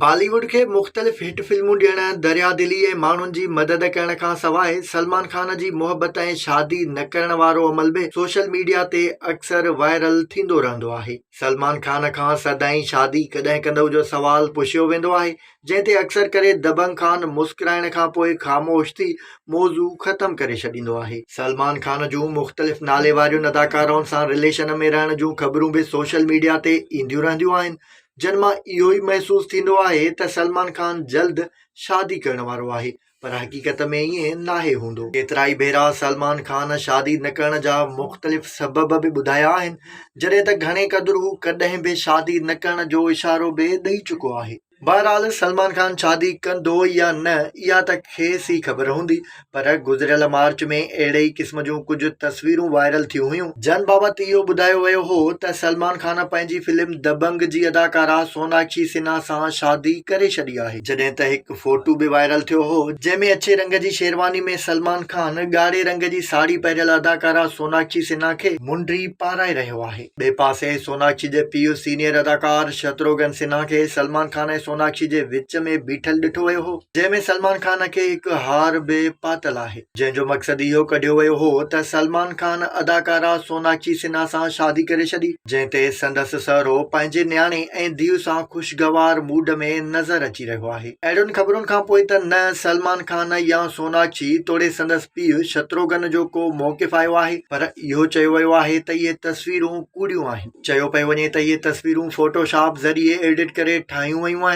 بالي wood کي مختلف هٽ فلمون ڏيڻ، دريا دلي ۽ ماڻهن جي مدد ڪرڻ کان سواء سلمان خان جي محبت ۽ شادي نه ڪرڻ وارو عمل به سوشل ميڊيا تي اڪثر وائرل ٿيندو رهندو آهي. سلمان خان کان سدائين شادي ڪڏهن ڪندؤ جو سوال پڇيو ويندو آهي، جنهن تي اڪثر ڪري دبنگ خان مسڪرائڻ کان پوء خاموش ٿي موضوع ختم ڪري ڇڏيندو آهي. سلمان خان جون مختلف ناليوارين اداڪارائن سان رليشن ۾ رهڻ جون خبرون به سوشل ميڊيا تي اينديون رهنديون آهن، جن مان اهو ئي محسوس ٿيندو آهي ته سلمان خان جلد شادي ڪرڻ وارو آهي پر حقيقت ۾ ائين ناهي هوندو. ڪيترائي ڀيرا سلمان خان شادي نه ڪرڻ جا مختلف سبب به ٻڌايا آهن جڏهن ته گهڻي قدر هو ڪڏهن به شادي نه ڪرڻ جو اشارو به ڏئي چڪو آهي. بهرحال سلمان خان شادي ڪندو يا نه اها ته کيس ئي خبر هوندي پر گذريل مارچ ۾ اهڙي ئي قسم جون ڪجهه تصويرون وائرل ٿيون هيون، جن بابت اهو ٻڌايو ويو هو ته سلمان خان پنهنجي فلم دبنگ جي اداڪارا سوناڪشي سنها سان شادي ڪري ڇڏي آهي. جڏهن ته هڪ فوٽو به وائرل ٿيو هو، جنهن ۾ اڇي رنگ جي شيرواني ۾ سلمان خان ڳاڙهي رنگ جي ساڙهي پهريل اداڪارا سوناڪشي سنها کي منڊي پارائي رهيو آهي. ٻئي پاسي سوناڪشي جي پيء سينيئر اداڪار شتروگهن سنها کي سلمان خان ۽ سوناڪشي جي وچ ۾ بيٺل ڏٺو ويو هو. جنهن ۾ سلمان خان کي هڪ هار به پاتل آهي، جنهن جو مقصد اهو ڪڍيو ويو هو ته سلمان خان اداڪارا سوناڪشي سنها سان شادي ڪري ڇڏي، جنهن تي سندس سهرو پنهنجي نياڻي ۽ ڌيء سان خوشگوار موڊ ۾ نظر اچي رهيو آهي. اهڙين خبرن کانپوء ته نه سلمان خان يا سوناڪشي توڙي سندس پيء شتروگهن جو ڪو موقف آيو آهي، پر اهو چيو ويو آهي ته اهي تصويرون ڪوڙيون آهن. چيو پيو وڃي ته اهي تصويرون فوٽو شاپ ذريعي ايڊٽ ڪري ٺاهيون ويون آهن،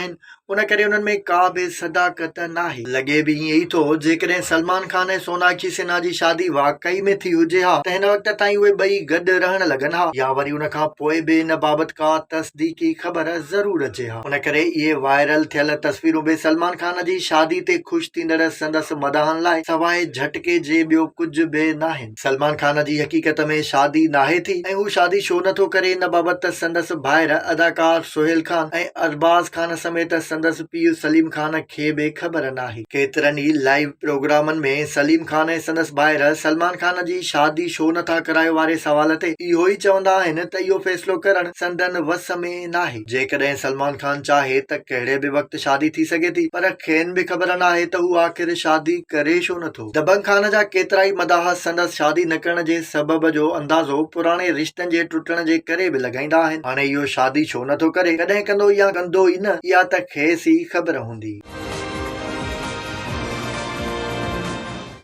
ان ڪري انهن ۾ ڪا به صداقت ناهي. لڳي به ائين ئي ٿو، جيڪڏهن سلمان خان ۽ سوناڪشي سنها جي شادي واقعي ۾ ٿي هجي ها ته هن وقت تائين اهي ٻئي گڏ رهڻ لڳن ها يا وري ان کان پوء به ان بابت ڪا تصديقي خبر ضرور اچي ها. ان ڪري اهي وائرل ٿيل تصويرون به سلمان خان جي شادي تي خوش ٿيندڙ سندس مداحن لاء سواء جهٽڪي جي ٻيو ڪجهه به ناهن. سلمان خان جي حقيقت ۾ شادي ناهي ٿي ۽ هو شادي ڇو نٿو ڪري ان بابت ته سندس ڀائر اداڪار سهيل خان ۽ ارباز خان سميت سندس پيء سليم خان کي به خبر ناهي. ڪيترن ئي لائيو پروگرامن ۾ سليم خان ۽ سندس ڀائر سلمان خان جي شادي ڇو نٿا ڪرايو واري سوال تي اهو ئي چوندا آهن ته اهو فيصلو ڪرڻ سندن وس ۾ ناهي. جيڪڏهن سلمان خان چاهي ته ڪهڙي به وقت شادي ٿي سگهي ٿي پر کين به خبر ناهي ته هو آخر شادي ڪري ڇو نٿو. دبنگ خان جا ڪيترائي مداح سندس شادي نه ڪرڻ جي سبب جو اندازو پراڻي رشتن جي ٽٽڻ جي ڪري به لڳائيندا آهن. هاڻي اهو شادي ڇو نٿو ڪري، ڪڏهن ڪندو يا ڪندو ئي نه، اها ته کيس ئي خبر هوندي.